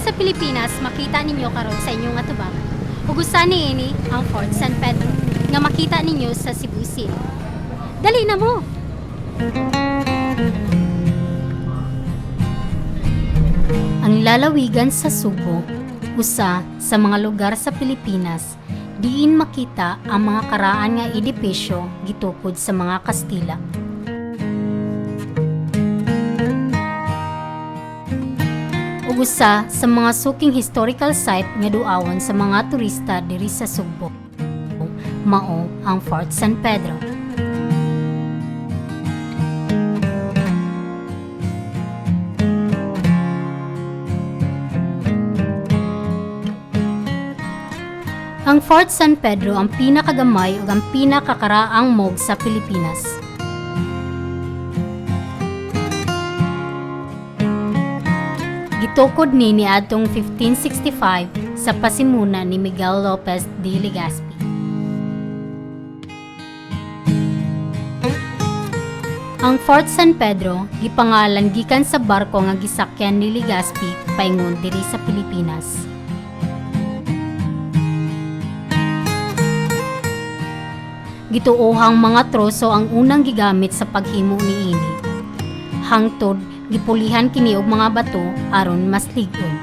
sa Pilipinas makita ninyo karon sa inyong atubangan. Ug usa niini ang Fort San Pedro nga makita ninyo sa Cebu City. Dali na mo! Ang lalawigan sa Sugbo, usa sa mga lugar sa Pilipinas diin makita ang mga karaan nga edipisyo gitukod sa mga Kastila. Ug usa sa mga suking historical site nga duawon sa mga turista diri sa Sugbo. Mao ang Fort San Pedro. Ang Fort San Pedro ang pinakagamay ug ang pinakakaraang mog sa Pilipinas. Gitukod ni niadtong 1565 sa pasimuna ni Miguel Lopez de Legazpi. Ang Fort San Pedro gipangalan gikan sa barko nga gisakyan ni Legazpi paingon diri sa Pilipinas. Gituohang mga troso ang unang gigamit sa paghimo niini. Hangtod gipulihan kini og mga bato aron mas lig-on.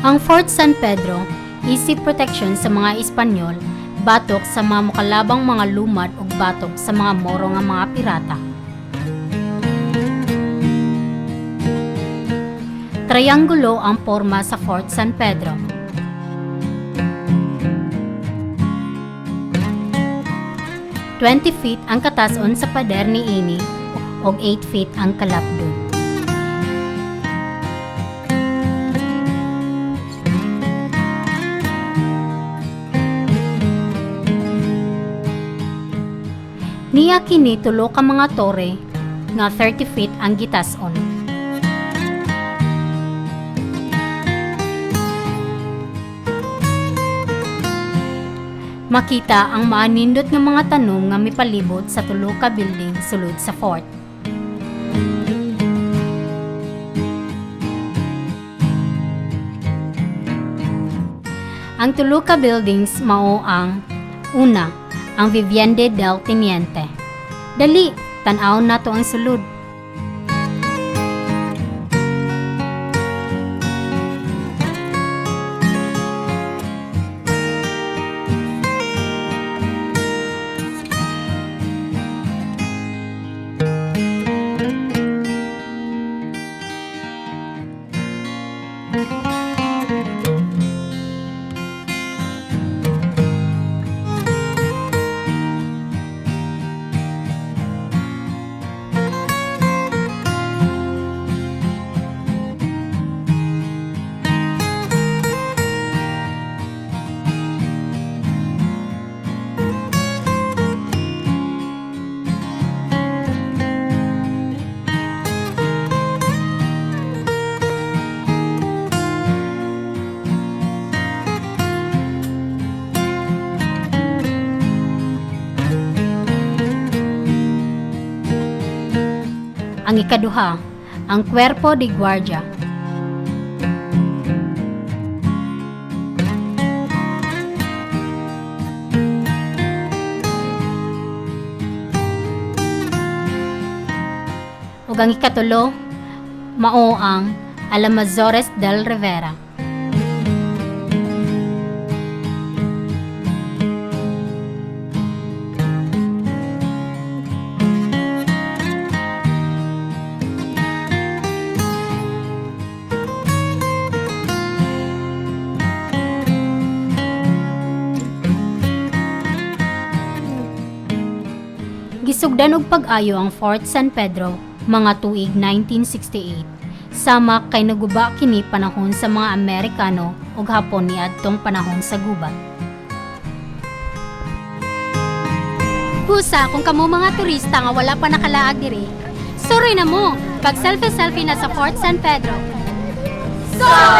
Ang Fort San Pedro isip protection sa mga Espanyol batok sa mga mokalabang mga lumad ug batok sa mga Moro nga mga pirata. Triangulo ang porma sa Fort San Pedro. 20 feet ang katason sa pader niini ug 8 feet ang kalapdon. Niya kini tulo ka mga tore nga 30 feet ang gitas-on. Makita ang maanindot nga mga tanom nga mipalibot sa tulo ka building sulod sa fort. Ang tulo ka buildings mao ang una, ang Vivienda del Teniente. Dali, tan-awon nato ang sulod. Ang ikaduha, ang Cuerpo de Guardia. Ug ang ikatulo, mao ang Almazores del Rivera. Gisugdan og pag-ayo ang Fort San Pedro mga tuig 1968. Sama kay naguba kini panahon sa mga Amerikano ug Hapon niadtong panahon sa gubat. Busa kung kamo mga turista nga wala pa nakalaag diri, sorry na mo, pag selfie-selfie na sa Fort San Pedro. Sorry!